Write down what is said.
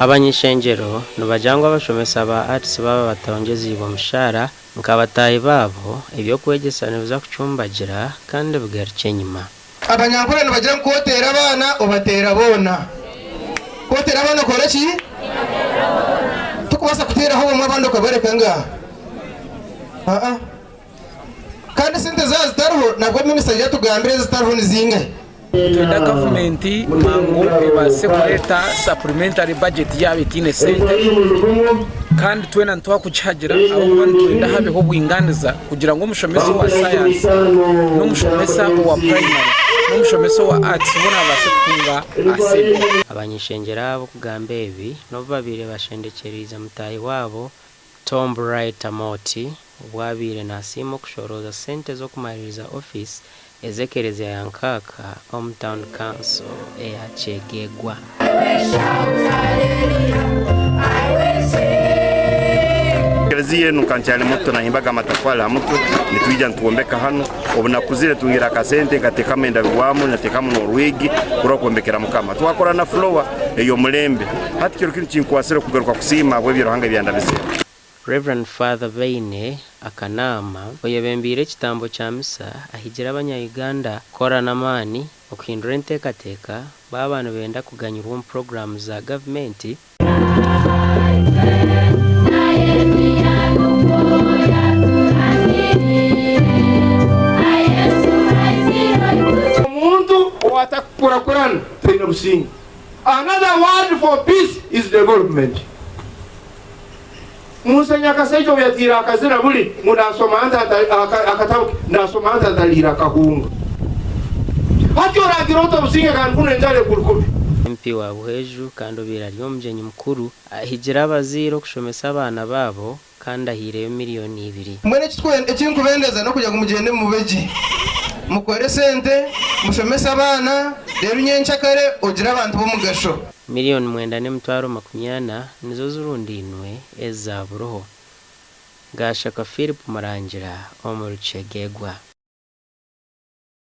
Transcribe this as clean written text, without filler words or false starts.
Abany'ishengyero nibagira ngu abashomesa ba Arts baaba batongyeziibwe omushaara nka bataahi baabo, eby'okwegyesa nibiza kucumbagira kandi bigarukye enyima. Abanyankore nibagira ngu ku oteera abaana obateera boona. Ku oteera abaana okora ki? Tokubaasa kuteeraho bamwe abandi okabareka ngaaha. Aa. Kandi esente zaaba zitariho nabwo minisita aije atugambire ezitariho nizingahi. Nitwenda gavumenti mangu ebaase kureeta supplementary budget yaaba etaine sente kandi twena nitwakugihagira ahabw'okuba nitwenda habeho obwinganiza kugira ngu omushomesa owa sayansi n'omushomesa owa purayimare n'omushomesa owa aatisi boona babaase kutunga sente. Abany'ishengyero abo kugamba ebi n'obu babaire bashendekyereize mutaahi waabo Tom Bright Amooti obu abaire nasiima okushorooza sente z'okumaririza ofiisi ez'ekereziya ya Nkaaka omu tauni kanso eya Kyegegwa. Ekereziya enu nka nkyali muto nahimbaga amatafari ha mutwe nitwija nitwombeka hanu, obu nakuzire ntungire akasente nkatekamu endabirwamu natekamu n'orwigi kurora kwombekera Mukama. Twakora na fulowa ey'omulembe. Hati kiro kinu kinkwasire kugaruka kusiima habw'ebyo Ruhanga ebi yandabizemu. Rev. Father Baine Akanaama oyebembeire ekitambo kya misa ahigire abanya Uganda kukora n'amaani okuhindura enteekateeka baaba nibenda kuganyirwa omu puroguraamu za gavumenti. Omuntu owatakukurakurana taine businge. Another word for peace is development. Musa Nyakasaija obu yatiire akazina buri ngu nasoma nta akatabo ke, nasoma nta ntariire akahunga. Hati oragira ota obusinge kandi kunu enjara ekuri kubi? MP wa Buhweju kandi obaire ari omugyenyi mukuru ahigire abazaire okushomesa abaana baabo kandi ahaireyo miriyoni ibiri. Mbwenu eki nkubendeza n'okugira ngu mugyende mube gye, mukore esente, mushomese abaana, reero nyenkyakare ogire abantu b'omugasho. Miriyoni 490 nizo zirundainwe eza buriho. Gashaka Philip Murangira omuri Kyegegwa.